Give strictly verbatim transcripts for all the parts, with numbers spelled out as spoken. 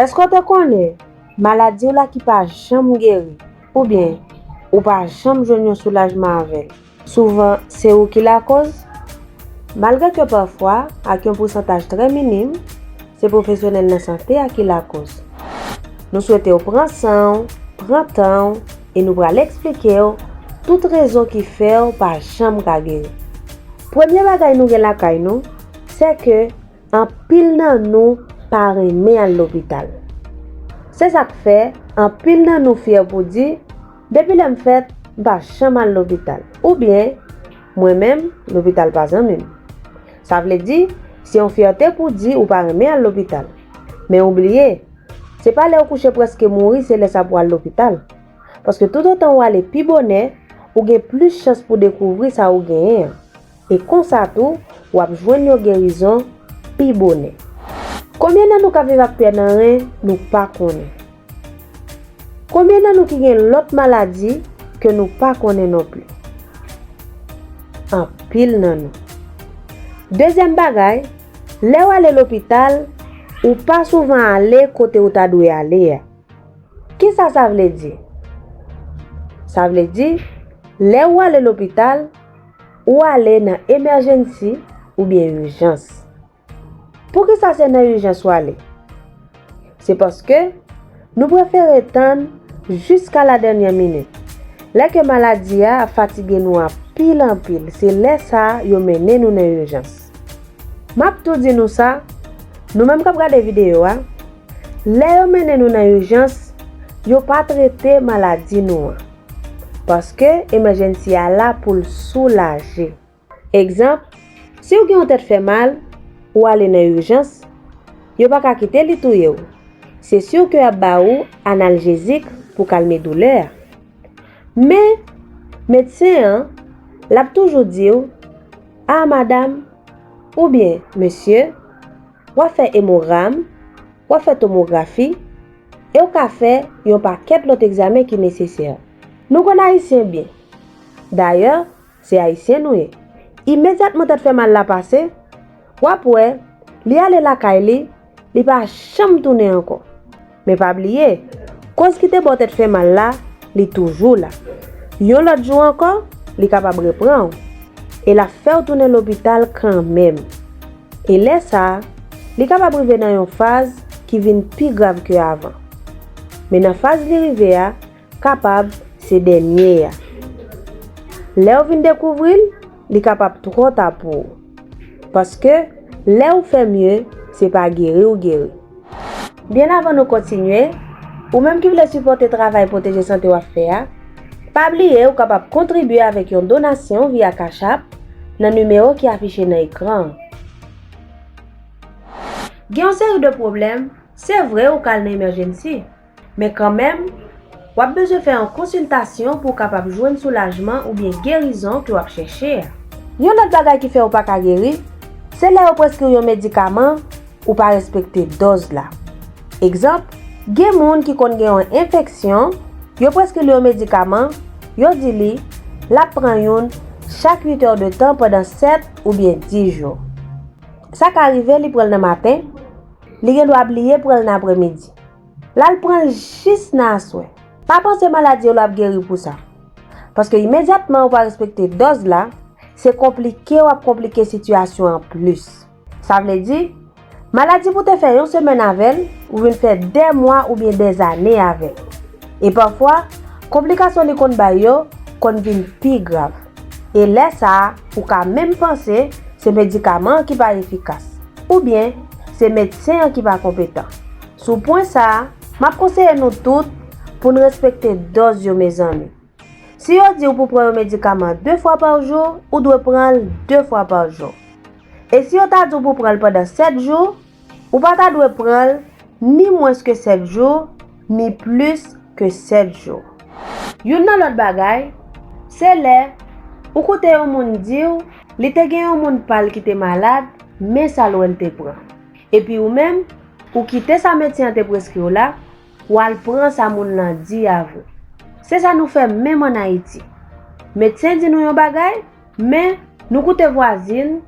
Èske w te konnen maladi w la ki pa janm geri, oubyen ou pa janm jwenn yon soulajman avè l, souvan se ou ki lakòz? Malgre ke pafwa, ak yon pousantaj trè minim, se pwofesyonèl nan sante a ki lakòz. Nou swete w pran san w, pran tan w, e nou pral eksplike w tout rezon ki fè w pa janm ka geri. Premye bagay nou gen lakay nou, se ke anpil nan nou pa renmen al lopital. Se sa k fè anpil nan nou fyè pou di, depi lè m fèt, m pa janm al lopital. Oubyen, mwen menm, lopital pa zanmi m. Sa vle di, se yon fyète pou di ou pa renmen al lopital. Men ou bliye, se pa lè w kouche prèske mouri, se lè sa pou w al lopital. Paske toutotan w ale pi bonè, ou gen plis chans pou dekouvri sa ou genyen an. E konsa tou, w ap jwenn yon gerizon pi bonè. Konbyen nan nou k ap viv ak pyè nan ren nou pa konnen? Konbyen nan nou ki gen lòt maladi ke nou pa konnen non pli? Anpil nan nou. Dezyèm bagay, lè w ale lopital, ou pa souvan ale kote ou ta dwe ale a. Kisa sa vle di? Sa vle di, lè ou ale lopital, ou ale nan emèjensi oubyen ijans. Poukisa se nan ijans ou ale? Se paske nou prefere tann jiska la dènyè minit. Lè ke maladi a ap fatige nou anpil anpil, se lè sa a yo mennen nou nan ijans. M ap tou di nou sa, nou menm k ap gade videyo a, lè yo mennen nou nan ijans, yo pa trete maladi nou an. Paske emèjensi a la pou l soulaje. Egzanp, si w gen yon tèt fè mal, ou ale nan ijans, yo pa ka kite li touye w. Se si ke y ap ba ou analjezik pou kalme doulè a. Men, medsen an, l ap toujou di w, a madanm, oubyen mesye, w ap fè emogram, w ap fè tomografi, e w ka fè yon pakèt lòt egzamen ki nesesè. Nou konn Ayisyen byen. Dayè, se Ayisyen nou ye. Imedyatman tèt fè mal la pase, w ap wè, li ale lakay li, li pa janm tounen ankò. Men pa bliye, koz ki te ba w tèt fè mal la, li toujou la. Yon lòt jou ankò, li kapab repran w. E l ap fè w tounen lopital kanmenm. E lè sa a, li kapab rive nan yon faz ki vin pi grav ke avan. Men nan faz li rive a, kapab se dènye a. Lè w vin dekouvri l, li kapab twò ta pou ou. Paske, lè ou fè mye, se pa geri ou geri. Byen avan nou kontinye, ou menm ki vle sipòte travay pwoteje sante w ap fè a, pa bliye ou kapab kontribye avèk yon donasyon via Cash App nan nimewo ki afiche nan ekran an. Gen yon seri de pwoblèm, se vre ou ka al nan emèjensi, men kanmenm, w ap bezwen fè yon konsiltasyon pou w kapab jwenn soulajman oubyen gerizon ke w ap chèche a. Yon lòt bagay ki fè ou pa ka geri, se lè yo preskri w yon medikaman, ou pa respekte dòz la. Egzanp, gen moun ki konn gen yon enfeksyon, yo preskri li yon medikaman, yo di li, l ap pran youn chak uit è de tan pandan sèt oubyen dis jou. Sa ka rive li pran l nan maten, li gen dwa bliye pran l nan aprèmidi. L al pran l jis nan aswè. Pa panse maladi w la ap geri pou sa. Paske imedyatman ou pa respekte dòz la, se konplike w ap konplike sitiyasyon an plis. Sa vle di, maladi pou te fè yon semèn avè l, ou vin fè dè mwa oubyen dè zane avè l. E pafwa, konplikasyon li konn bay yo konn vin pi grav. E lè sa a, ou ka menm panse se medikaman an ki pa efikas, oubyen se medsen an ki pa konpetan. Sou pwen sa a, m ap konseye nou tout pou n respekte dòz yo, mezanmi. Si yo di w pou pran yon medikaman de fwa pa jou, ou dwe pran l de fwa pa jou. E si yo ta di w pou pran l pandan sèt jou, ou pa ta dwe pran l ni mwens ke sèt jou, ni plis ke sèt jou. Youn nan lòt bagay, se lè ou koute yon moun di w li te gen yon moun pa l ki te malad, men sa l wè l te pran. Epi ou menm, ou kite sa medsen an te preskri w la, w al pran sa moun lan di a vre. Se sa nou fè menm ann Ayiti. Medsen di nou yon bagay, men nou koute vwazin,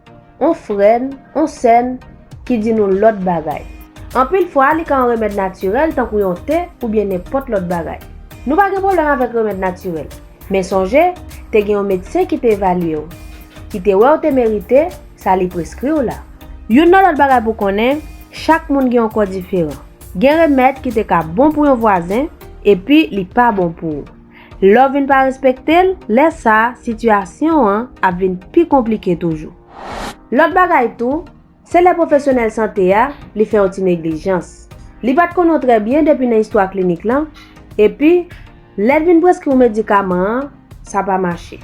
on frè n, on sè n ki di nou lòt bagay. Anpil fwa, li ka yon remèd natirèl tankou yon te oubyen nenpòt lòt bagay. Nou pa gen pwoblèm avèk remèd natirèl, men sonje, te gen yon medsen ki te evalye w, ki te wè w te merite sa li preskri w la. Youn nan lòt bagay pou konnen, chak moun gen yon kò diferan. Gen remèd ki te ka bon pou yon vwazen, epi li pa bon pou ou. Lè w vin pa respekte l, lè sa a, sitiyasyon an ap vin pi konplike toujou. Lòt bagay tou, se lè pwofesyonèl sante a, li fè yon ti neglijans. Li pa t konn ou trè byen depi nan istwa klinik lan, epi, lè l vin preskri w medikaman an, sa pa mache.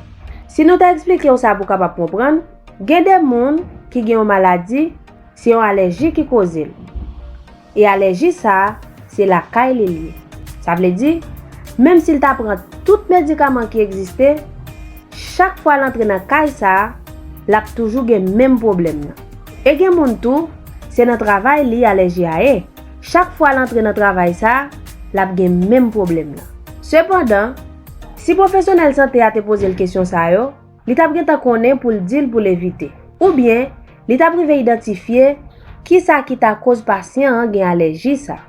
Si nou ta eksplike w sa pou w kapab konprann, gen de moun ki gen yon maladi, se yon alèji ki koze l. E alèji sa a, se lakay li l ye. Sa vle di, menm si l ta pran tout medikaman ki egziste, chak fwa l antre nan kay sa a, l ap toujou gen menm pwoblèm nan. E gen moun tou, se nan travay li alèji a ye. Chak fwa l antre nan travay sa a, l ap gen menm pwoblèm nan. Sepandan, si pwofesyonèl sante a te poze l kesyon sa yo, li t ap gentan konnen pou l di l pou l evite. Oubyen, li t ap rive idantifye kisa ki ta koz pasyan an gen alèji sa.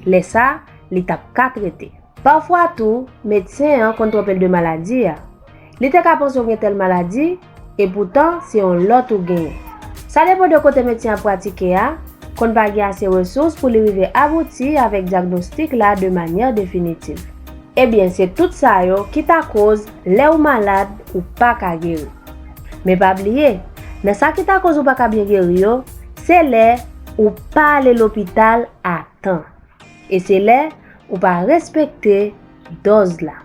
Lè sa, li t ap ka trete. Pafwa tou, medsen an konn twonpe l de maladi a. Li te ka panse w gen tèl maladi, epoutan se yon lòt ou genyen. Sa depann de kote medsen an ap pratike a, konn pa gen ase resous pou li rive abouti avèk dyagnostik la de manyè definitiv. Ebyen, se tout sa yo ki ta koz lè ou malad, ou pa ka geri. Men pa bliye, nan sa ki ta koz ou pa ka byen geri yo, se lè ou pa ale lopital a tan. E se lè ou pa respekte dòz la.